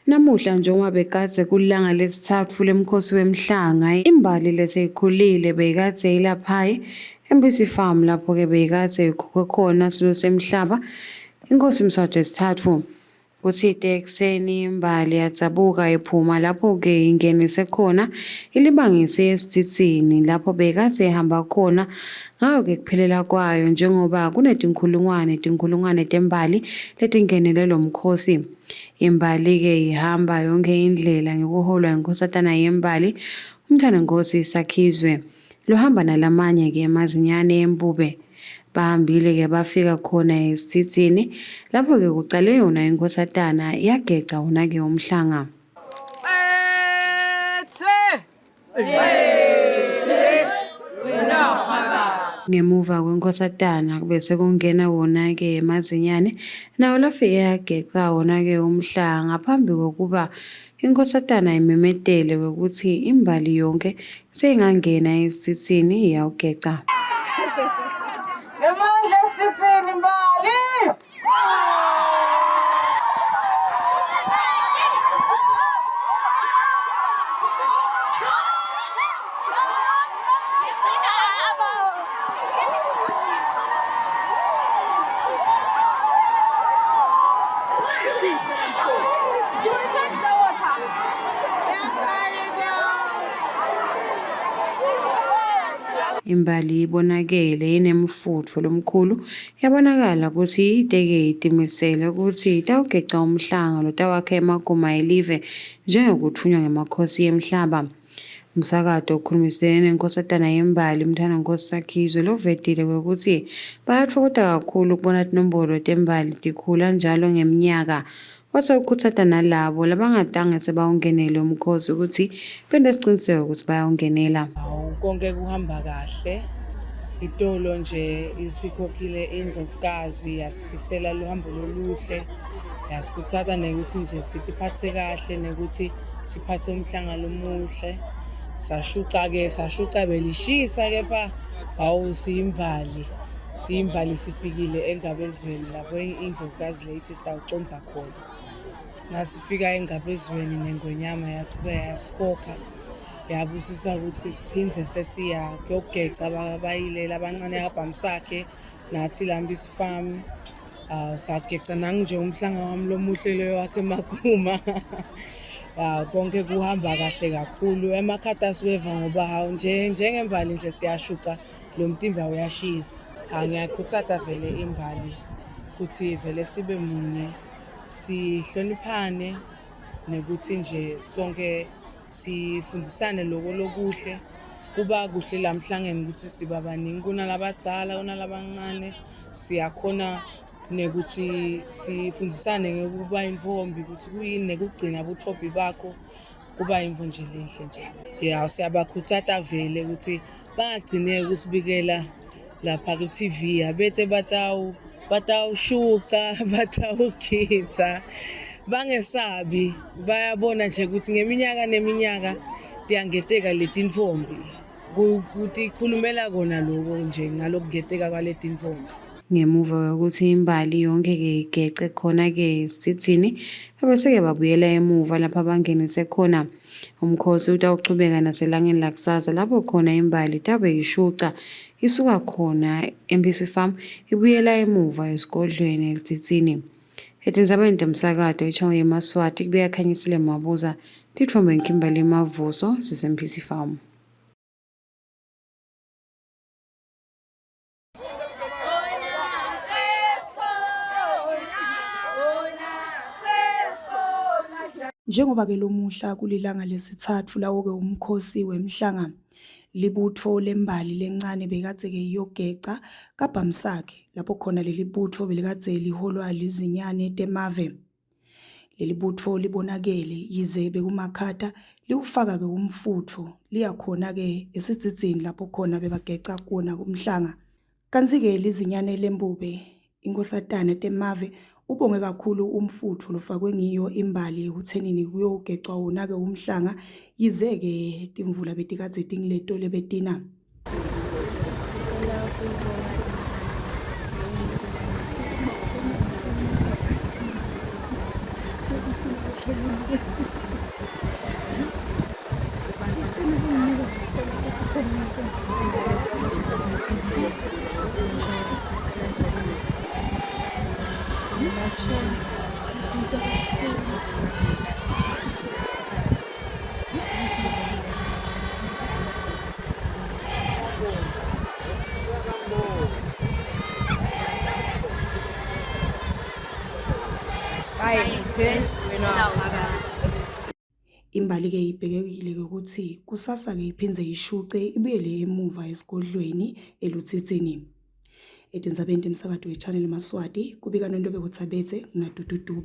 Namuhla njengoba bekadze kulilanga lesitsatfu lemkhosi wemhlanga, imbali leseyikhulile beyikadze ilaphayi eMbisi Farm lapho-ke beyikadze ikhukhwe khona silo semhlaba inkosi Mswati wesitsatfu. Kutsite ekuseni imbali yadzabuka iphuma lapho-ke ingenise khona ilibangise esitsitsini lapho bekadze ihamba khona ngako-ke kuphelela kwayo njengoba kunetinkhulungwane tinkhulungwane tembali letingenele lo mkhosi. Imbali-ke ihamba yonke indlela ngekuholwa inkhosatana yembali umntfwanenkosi Sakhizwe. Luhamba nalamanye-ke emazinyane embube. Bahambile-ke bafika khona esithithini lapho-ke kucale yona inkhosatana yageca wona-ke umhlanga. Ngemuva kwenkosatana bese kungena wona-ke emazinyane nawo lafike ageca wona-ke umhlanga ngaphambi kokuba inkosatana imemetele kwekutsi imbali yonkhe seyingangena esithitsini iyawugeca. Ngemandla esithitsini mbali! Imbali ibonakele inemfutfo lomkhulu Yabonakala kutsi iteke itimisele kutsi itawugeca umhlanga lotawakha emaguma elive njengekutfunywa ngemakhosi emhlaba. Umsakato ukhulumisene neNkhosatana yembali Mntfwanankosi Sakhizwe lovetile kwekutsi bayatfokota kakhulu kubona tinombolo tembali tikhula njalo ngemnyaka. Wase ukhutsata nalabo labangatange sebawungenele umkhosi kutsi bente siciniseko kutsi bayawungenela. Hawu konke kuhamba kahle. Itolo nje isikhokhile indlovukazi yasifisela luhambo loluhle yasikhuthaza nekuthi nje sitiphathe kahle nekuthi siphathe umhlangano omuhle. Sashuca-ke sashuca belishisa kepha hawu siyimbali siyimbali sifikile engabezweni lapho indlovukazi le ithi sitawucondza khona. Nasifika engabezweni nengonyama yaqhubeka yasikhokha yabusisa ukuthi phindze sesiya kuyogeca bayile labancane kabhamsakhe nathi lambisi farm uh, sageca nangu nje umhlanga wami lomuhle loyo wakhe emakuma ya konke kuhamba kahle kakhulu emakhata asiweva ngoba hawu nje njengembali nje siyashuca lo mtimba uyashisa. Ha ngiyakhuthata vele imbali ukuthi vele sibe munye sihloniphane nekuthi nje sonke sifundzisane loko lokuhle kuba kuhle la mhlangeni ukuthi siba baningi kunalabadzala kunalabancane siyakhona nekuthi sifundzisane ngekuba intfombi ukuthi kuyini nekugcina butfombi bakho kuba yintfo nje lenhle nje. Ya siyabakhutsata vele ukuthi bangagcine kusibikela lapha ku-T_V abete batawu batawushuca batawugidza bangesabi bayabona nje ukuthi ngeminyaka neminyaka tiyangeteka letintfombi kutikhulumela kona loko nje ngalokungeteka kwaletintfombi. Ngemuva kwekutsi imbali yonkhe-ke igece khona-ke sitsini, babese-ke babuyela emuva lapha bangenise khona. Umkhosi utawuchubeka naselangeni lakusasa lapho khona imbali itabe ishuca isuka khona eMpisi Farm ibuyela emuva esigodlweni eLudzidzini. Etindzabeni temsakato i-channel yemaSwati kubuya Khanyisile Mabuza, titfombe Kimberly Mavuso siseMphisi Farm. Njengoba-ke lomuhla kulilanga lesitsatfu lawo-ke umkhosi wemhlanga, libutfo lembali lencane bekadze-ke iyogeca kaBhamsakhe lapho khona leli butfo belikadze liholwa lizinyane temave. Leli butfo libonakele yize bekumakhata liwufaka-ke umfutfo liya khona-ke esidzidzini lapho khona bebageca kuwona umhlanga. Kantsi-ke lizinyane lembube inkosatana temave ubonge kakhulu umfutfo lofakwe ngiyo imbali ekuthenini kuyogecwa wona-ke umhlanga yize-ke timvula betikadze tingileto lebetina. Sicela ukubonga Imbali-ke ibhekekile-ke ukuthi kusasa-ke iphindze ishuce ibuyele emuva esigodlweni eLutsitsini. Etindzabeni temsakato we-Channel Maswati, kubika Nontobeko Tsabetse, nguNadudu Dube.